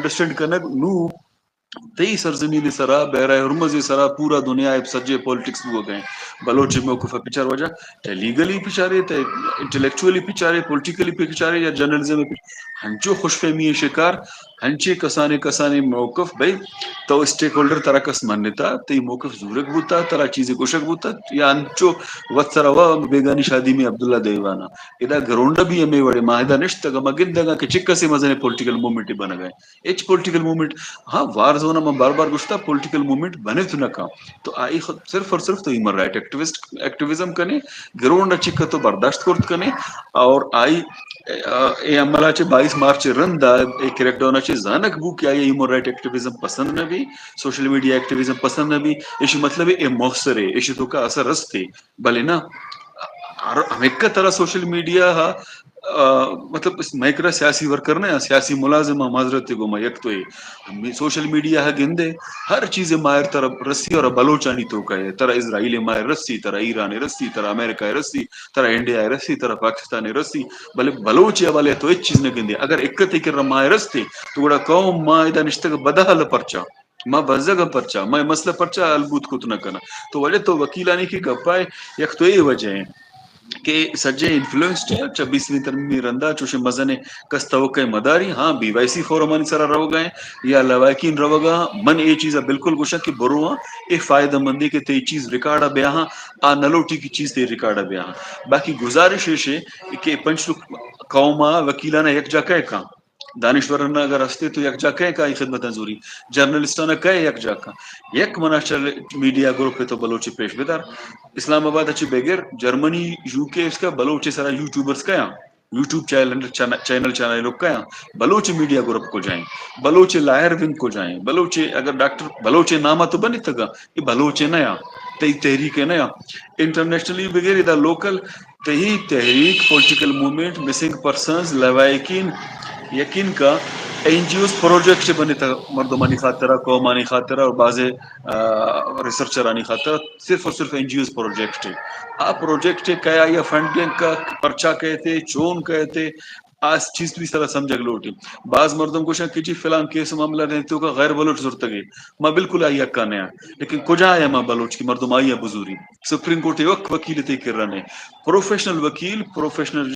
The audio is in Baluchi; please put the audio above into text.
انڈرسٹینڈ کنگ نو تئی سرزمین سرا، بحیرہ ہرمز سرا، پورا دنیا ء سجے پالیٹکس بوگ ء۔ بلوچ موقف ء پچار وجہ، تہ لیگلی پچارے، تہ انٹلیکچولی پچارے، پولیٹیکلی پچارے یا جرنلزم ء پچ-، ہنچو خوش فہمی ء شکار، ہنچے کسانے کسانے موقف بھئی، تو اسٹیک ہولڈر ترا کس منتا، تئی موقف زورگ بوتا، ترا چیزے گوشگ بوتا، یا انچو وت سرا وا بیگانی شادی میں عبداللہ دیوانہ۔ ادا گرونڈ بھی ہمے وڑے، ما ادا نشتگ، ما گندگا کہ چک کسے مزنے پولیٹیکل موومنٹ بنگا ہے۔ ہچ پولیٹیکل موومنٹ، ہاں، وار زون ء من بار بار گوشتا، پولیٹیکل موومنٹ بنت نہ کن۔ تو آئی خود صرف اور صرف تو ہیومن رائٹ ایکٹیوسٹ، ایکٹیویزم کنے، گراؤنڈ ء چک تو برداشت کرت کنے، اور آئی، آ، اے عمل ء چہ بائیس مارچ ء رند ء اے کریک ڈاؤن ء چہ زانگ بو کہ آئی ہیومن رائٹ ایکٹیویزم پسند نہ بی، سوشل میڈیا ایکٹیویزم پسند نہ بی، ایشی مطلب اے موثر ہے، ایشی تو کا اثر رستے۔ بلے نا، ہر ہمیکہ ترا سوشل میڈیا ہا، آ، مطلب، اس مئے کرا سیاسی ورکر نہ، سیاسی ملازم ہم معذرت گو ما یک تو اے۔ ہمے سوشل میڈیا ہا گندے، ہر چیز ماہر ترا رسی اور بلوچانی تو کہے، ترا اسرائیل ماہر رسی، ترا ایران رسی، ترا امریکہ رسی، ترا انڈیا رسی، ترا پاکستان رسی، بلے بلوچ حوالے تو ہچ چیز نہ گندے۔ اگر اکتے کرا ماہر رستے، تو گڑا قوم ما ادا نشتگ بدحال پرچا؟ ما بزگ ء پرچا؟ مئے مسئلہ پرچا حل بوت کت نہ کناں؟ تو وجہ تو وکیلانی کہ گپا ہے، یک تو اے وجہ ہے کہ سجے انفلوئنسڈ ہے، چہ بیسویں ترمیمی رندا چوشیں مزنیں کس توقع مداری، ہاں، بی وائی سی فورمانی سرا روگا ہیں یا لوائقین روگا، من اے چیزا بالکل گوشاں کہ برواں، اے فائدہ مندی کہ تئی چیز ریکارڈا بیاہاں، آ نلوٹی کی چیز تئی ریکارڈا بیاہاں۔ باقی گزارش ایش ہے کہ پنچ لک قوما وکیلانا یک جا کئے کاں، دانشوران اگر ہستے تو یک جا کئے کائی خدمتاں زوری، جرنلسٹان کئے یک جا کا، یک منا چل میڈیا گروپ تو بلوچ پیش بدار۔ اسلام آباد اچ بگر جرمنی، یو کے اس کا بلوچ سرا یوٹیوبرز کیا، یوٹیوب چینل، چینل، چینل لوگ کیا، بلوچ میڈیا گروپ کو جائیں، بلوچ لائر ونگ کو جائیں، بلوچ اگر ڈاکٹر بلوچ نامہ تو بنی تگا، یہ بلوچ نیا، تئی تحریک نیا، انٹرنیشنلی بگر ادا لوکل تئی تحریک، پولیٹیکل موومنٹ، مسنگ پرسنز، لواحقین، یقین کا این جی اوز پروجیکٹ بنے تا مردمانی خاطرہ، قومانی خاطرہ اور بعض، آ، ریسرچرانی خاطرہ صرف اور صرف این جی اوز پروجیکٹ ہے۔ آ پروجیکٹ ہے کیا یا فنڈنگ کا پرچا کہتے، چون کہتے، آ چیز بھی سرا سمجھگ لوٹی۔ بعض مردم گوشن کہ جی فلان کیس معاملہ نہیں تو کا غیر بلوچ زرتگے۔ ما بالکل آئی حقا نہیں، لیکن کجا ہے ما بلوچ کی مردم آئی بزوری؟ سپریم کورٹ یک وکیل تے کر رہے، پروفیشنل وکیل، پروفیشنل